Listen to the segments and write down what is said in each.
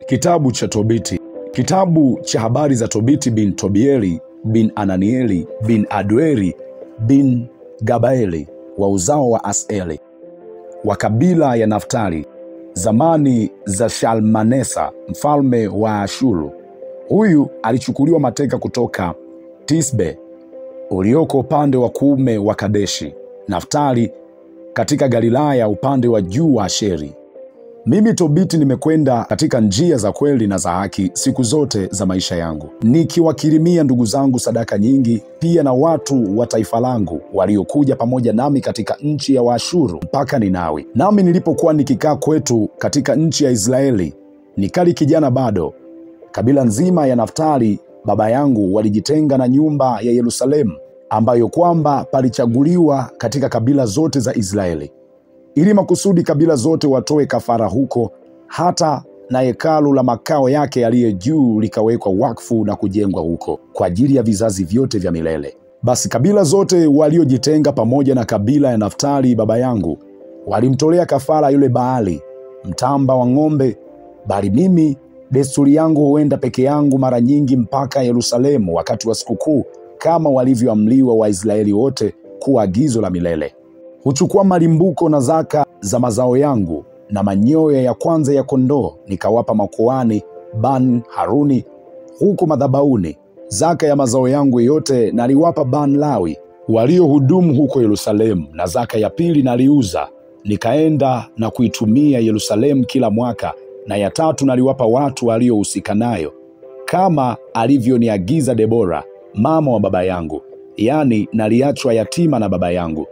Kitabu cha Tobiti. Kitabu cha habari za Tobiti bin Tobieli bin Ananieli bin Adueri bin Gabaeli wa uzao wa Aseli wa kabila ya Naftali, zamani za Shalmanesa mfalme wa Ashuru. Huyu alichukuliwa mateka kutoka Tisbe ulioko upande wa kuume wa Kadeshi Naftali, katika Galilaya upande wa juu wa Asheri. Mimi Tobiti nimekwenda katika njia za kweli na za haki siku zote za maisha yangu, nikiwakirimia ndugu zangu sadaka nyingi, pia na watu wa taifa langu waliokuja pamoja nami katika nchi ya Waashuru mpaka Ninawi. Nami nilipokuwa nikikaa kwetu katika nchi ya Israeli, nikali kijana bado, kabila nzima ya Naftali baba yangu walijitenga na nyumba ya Yerusalemu, ambayo kwamba palichaguliwa katika kabila zote za Israeli, ili makusudi kabila zote watoe kafara huko, hata na hekalu la makao yake aliye juu likawekwa wakfu na kujengwa huko kwa ajili ya vizazi vyote vya milele. Basi kabila zote waliojitenga pamoja na kabila ya Naftali baba yangu walimtolea kafara yule Baali mtamba wa ng'ombe, bali mimi desturi yangu huenda peke yangu mara nyingi mpaka Yerusalemu wakati wa sikukuu, kama walivyoamriwa Waisraeli wote kuwa agizo la milele. Huchukua malimbuko na zaka za mazao yangu na manyoya ya kwanza ya kondoo, nikawapa makuhani Ban Haruni huko madhabahuni. Zaka ya mazao yangu yote naliwapa Ban Lawi waliohudumu huko Yerusalemu, na zaka ya pili naliuza nikaenda na kuitumia Yerusalemu kila mwaka, na ya tatu naliwapa watu waliohusika nayo, kama alivyoniagiza Debora mama wa baba yangu, yani naliachwa yatima na baba yangu.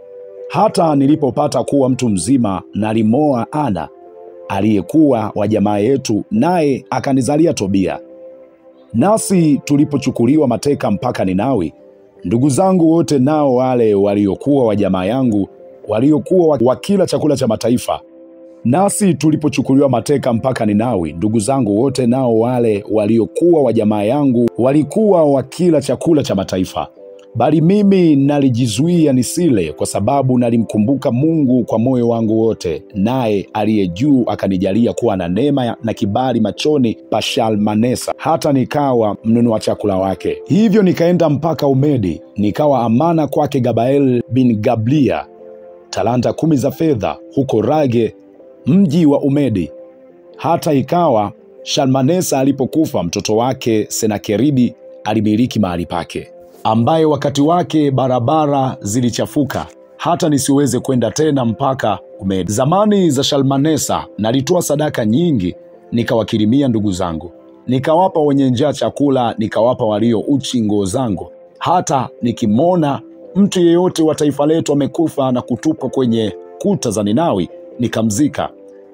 Hata nilipopata kuwa mtu mzima, nalimoa Ana aliyekuwa wa jamaa yetu, naye akanizalia Tobia. Nasi tulipochukuliwa mateka mpaka Ninawi, ndugu zangu wote nao wale waliokuwa wa jamaa yangu waliokuwa wakila chakula cha mataifa. Nasi tulipochukuliwa mateka mpaka Ninawi, ndugu zangu wote nao wale waliokuwa wa jamaa yangu walikuwa wakila chakula cha mataifa. Bali mimi nalijizuia nisile, kwa sababu nalimkumbuka Mungu kwa moyo wangu wote, naye aliye juu akanijalia kuwa na neema na kibali machoni pa Shalmanesa, hata nikawa mnunua chakula wake. Hivyo nikaenda mpaka Umedi, nikawa amana kwake Gabael bin Gablia talanta 10 za fedha huko Rage, mji wa Umedi. Hata ikawa Shalmanesa alipokufa, mtoto wake Senakeribi alimiliki mahali pake, ambaye wakati wake barabara zilichafuka hata nisiweze kwenda tena mpaka Umedi. Zamani za Shalmanesa nalitoa sadaka nyingi, nikawakirimia ndugu zangu, nikawapa wenye njaa chakula, nikawapa walio uchi nguo zangu. Hata nikimwona mtu yeyote wa taifa letu amekufa na kutupwa kwenye kuta za Ninawi, nikamzika.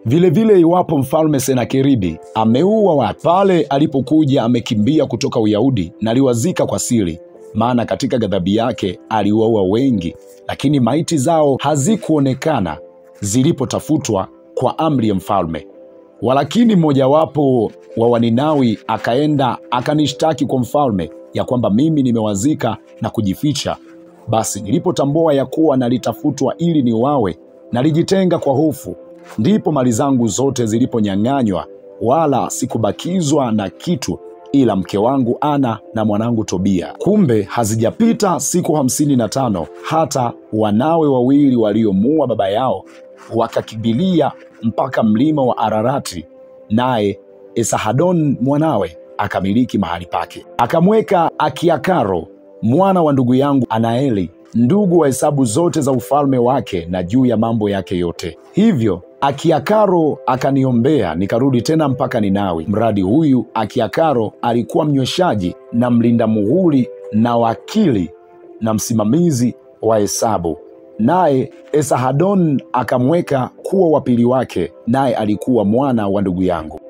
Vile vile iwapo mfalme Senakeribi ameua watu pale alipokuja amekimbia kutoka Uyahudi, naliwazika kwa siri, maana katika ghadhabu yake aliwaua wengi, lakini maiti zao hazikuonekana zilipotafutwa kwa amri ya mfalme. Walakini mmojawapo wa Waninawi akaenda akanishtaki kwa mfalme ya kwamba mimi nimewazika na kujificha. Basi nilipotambua ya kuwa nalitafutwa ili niuawe, nalijitenga kwa hofu. Ndipo mali zangu zote ziliponyang'anywa, wala sikubakizwa na kitu ila mke wangu Ana na mwanangu Tobia. Kumbe hazijapita siku 55 hata wanawe wawili waliomuua baba yao wakakimbilia mpaka mlima wa Ararati, naye Esahadon mwanawe akamiliki mahali pake. Akamweka Akiakaro mwana wa ndugu yangu Anaeli ndugu wa hesabu zote za ufalme wake na juu ya mambo yake yote. Hivyo Akiakaro akaniombea, nikarudi tena mpaka Ninawi. Mradi huyu Akiakaro alikuwa mnyweshaji na mlinda muhuri na wakili na msimamizi wa hesabu, naye Esahadon akamweka kuwa wapili wake, naye alikuwa mwana wa ndugu yangu.